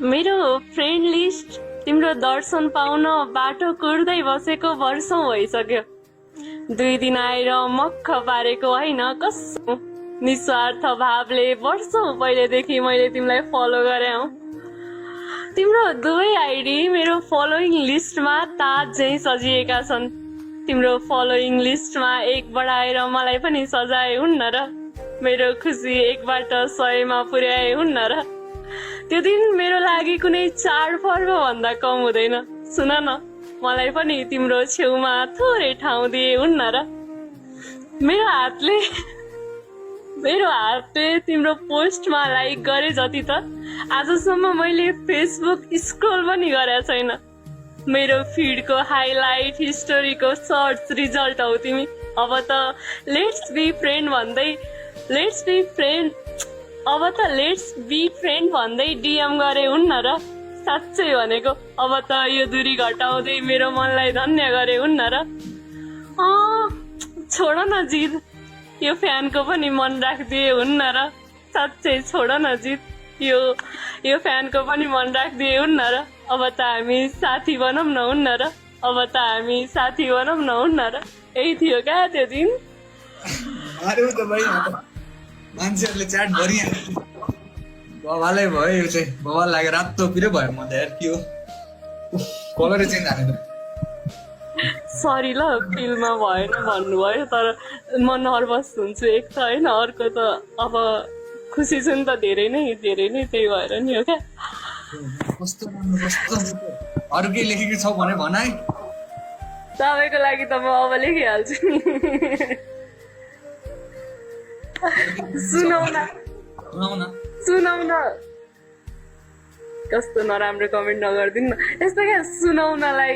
मेरो friend list तिम्रो दर्शन पाउन बाटो कुर्दै बसेको वर्षौं भइसक्यो। 2 दिन आएर मक्ख पारेको होइन, कसो निस्वार्थ भावले वर्षौं पहिलेदेखि मैले तिमीलाई फलो गरे हौ। तिम्रो दुवै आइडी मेरो फलोइङ लिस्टमा ताज झैं सजिएका छन्। तिम्रो फलोइङ लिस्टमा एक बढाएर मलाई पनि सजाए हुन्न र? मेरो खुसी एकबाट 100मा पुर्याए हुन्न र? त्यो दिन मेरो लागि कुनै चाडपर्व भन्दा कम हुँदैन। सुन न, मलाई पनि तिम्रो छेउमा थोरै ठाउँ दिए हुन्न र? मेरो हातले तिम्रो पोस्टमा लाइक गरे जति त आजसम्म मैले फेसबुक स्क्रोल पनि गरेको छैन। मेरो फिडको हाइलाइट हिस्टोरीको सर्च रिजल्ट हौ तिमी। अब त लेट्स बी फ्रेन्ड भन्दै डिएम गरे हुन्न र? साँच्चै भनेको अब त यो दूरी घटाउँदै मेरो मनलाई धन्य गरे हुन्न र? छोड न जिद, यो फ्यानको पनि मन राखिदिए हुन्न र? साँच्चै छोड न जिद, यो फ्यानको पनि मन राखिदिए हुन्न र? अब त हामी साथी बनौँ न हुन्न र? अब त हामी साथी बनौँ न हुन्न र? यही थियो क्या त्यो दिन। मान्छेहरूले च्याट गरिहाल्छ। बवालै भयो यो चाहिँ, बवाल लाग्यो, रातो पिरो भयो म त यार। के हो कलरै चेन्ज हाने त। सरी ल, फिल्ममा भएन भन्नुभयो, तर म नर्भस हुन्छु एक त होइन, अर्को त अब खुसी छु नि त धेरै नै त्यही भएर नि हो क्या। कस्तो अरू केही लेखेको छ भने भनाइ। तपाईँको लागि त म अब लेखिहाल्छु नि। सुनाउन कस्तो नराम्रो कमेन्ट नगरिदिनु न। यस्तो क्या सुनाउनलाई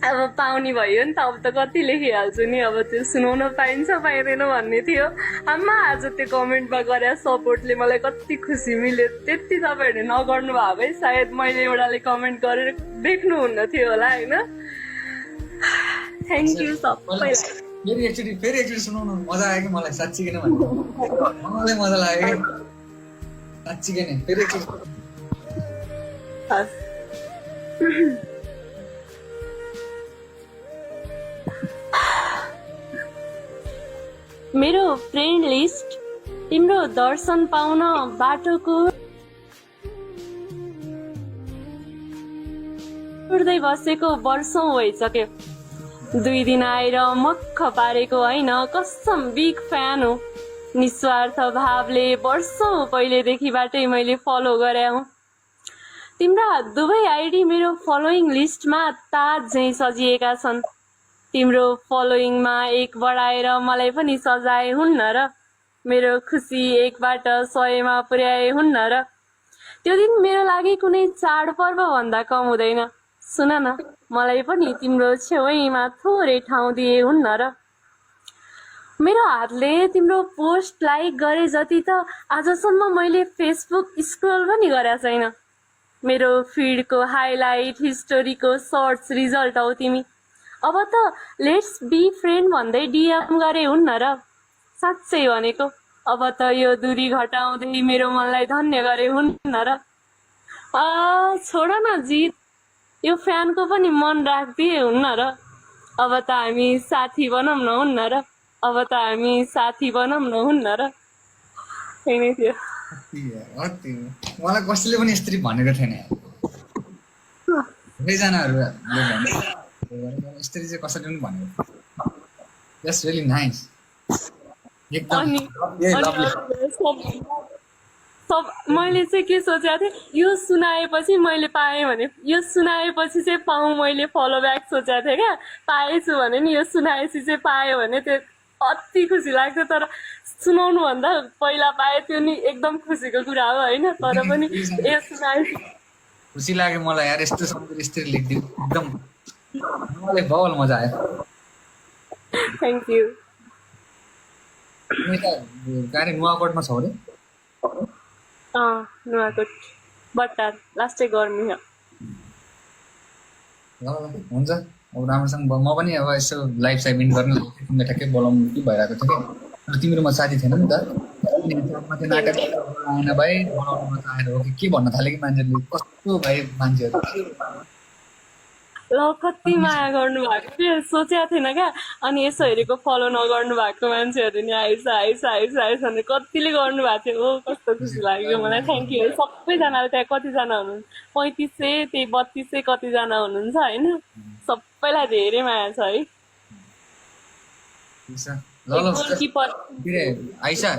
अब पाउने भयो नि त, अब त कति लेखिहाल्छु नि। अब त्यो सुनाउन पाइन्छ पाइँदैन भन्ने थियो। आमा आज त्यो कमेन्टमा गरे सपोर्टले मलाई कति खुसी मिल्यो। त्यति तपाईँहरूले नगर्नु भयो भए सायद मैले एउटाले कमेन्ट गरेर देख्नुहुन्न थियो होला होइन। थ्याङ्क यू सबैलाई। फेरि एकचोटि सुनाउनु, मजा आयो कि मलाई साँच्चीकै नै भन्नु। मलाई मजा लाग्यो कि साँच्चीकै नै। फेरि एकचोटि मेरो फ्रेन्ड लिस्ट तिम्रो दर्शन पाउन बाटोको उड्दै बसेको वर्षौं भइसक्यो। 2 दिन आएर मक्ख पारेको होइन, कसम बिग फ्यान हो। निस्वार्थ भावले वर्षौं पहिलेदेखिबाटै मैले फलो गरे हौ। तिम्रा दुवै आइडी मेरो फलोइङ लिस्टमा ताज झैं सजिएका छन्। तिम्रो फलोइङमा एक बढाएर मलाई पनि सजाए हुन्न र? मेरो खुसी एकबाट 100मा पुर्याए हुन्न र? त्यो दिन मेरो लागि कुनै चाडपर्व भन्दा कम हुँदैन। सुन न, मलाई पनि तिम्रो छेउमा थोरै ठाउँ दिए हुन्न र? मेरो हातले तिम्रो पोस्ट लाइक गरे जति त आजसम्म मैले फेसबुक स्क्रोल पनि गरेको छैन। मेरो फिडको हाइलाइट हिस्टोरीको सर्च रिजल्ट हौ तिमी। अब त लेट्स बी फ्रेन्ड भन्दै डिएम गरे हुन्न र? साँच्चै भनेको अब त यो दूरी घटाउँदै मेरो मनलाई धन्य गरे हुन्न र? छोड न जिद, यो फ्यानको पनि मन राखिदिए हुन्न र? अब त हामी साथी बनौँ न हुन्न र? अब त हामी साथी बनौँ न हुन्न र? त्यही नै थियो। मलाई कसैले पनि यस्तरी भनेको थिएन। धेरैजनाहरू यस्तरी चाहिँ कसैले पनि भनेको। That's really nice. मैले चाहिँ के सोचेको थिएँ, यो सुनाएपछि मैले पाएँ भने, यो सुनाएपछि चाहिँ पाऊँ मैले फलो ब्याक सोचेको थिएँ क्या। पाएछु भने नि, यो सुनाएपछि चाहिँ पायो भने त्यो अति खुसी लाग्थ्यो। तर सुनाउनु भन्दा पहिला पाए त्यो नि एकदम खुसीको कुरा हो होइन। तर पनि यो सुनाए खुसी लाग्यो मलाई यार। यस्तो सम्झेर यस्तरी लेखिदियो, एकदम मलाई बहुत मजा आयो। Thank you. गाडी नुवाकोटमा छ अरे? नुवाकोट बट्टार, लास्टै गर्मी हो। हुन्छ, अब राम्रोसँग म पनि अब यसो लाइफ साइड इन गर्न ठ्याक्कै बोलाउनु कि भइरहेको थियो कि। तिम्रो म साथी थिएन नि त। माथि नाटक आएन भाइ बनाउनु मात्र आएर हो कि के भन्न थाल्यो कि मान्छेले कस्तो भाइ मान्छेहरू ल कति माया गर्नु भएको थियो सोचेको थिएन क्या अनि यसो हेरेको फलो नगर्नु भएको मान्छेहरू नि आइस आइस आइस आइस भनेर कतिले गर्नु भएको थियो ओ कस्तो खुसी लाग्यो मलाई थ्याङ्क यू सबैजनाले त्यहाँ कतिजना हुनुहुन्छ 3500 त्यही 3200 कतिजना हुनुहुन्छ होइन सबैलाई धेरै माया छ है ल ल गोलकिपर के आइसा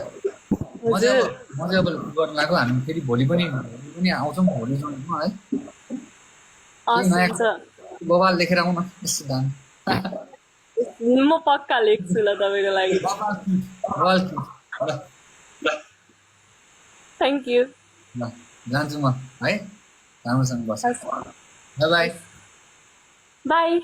म चाहिँ अब गर्न लाग्यो हामी फेरि भोलि पनि आउँछौँ भोलि जाउँ है हस् बबाल लेखेर आउन यस्तो दाम म पक्का लेख्छु ल तपाईँको लागि थ्याङ्क यू ल जान्छु म है राम्रोसँग बस बाई बाई बाई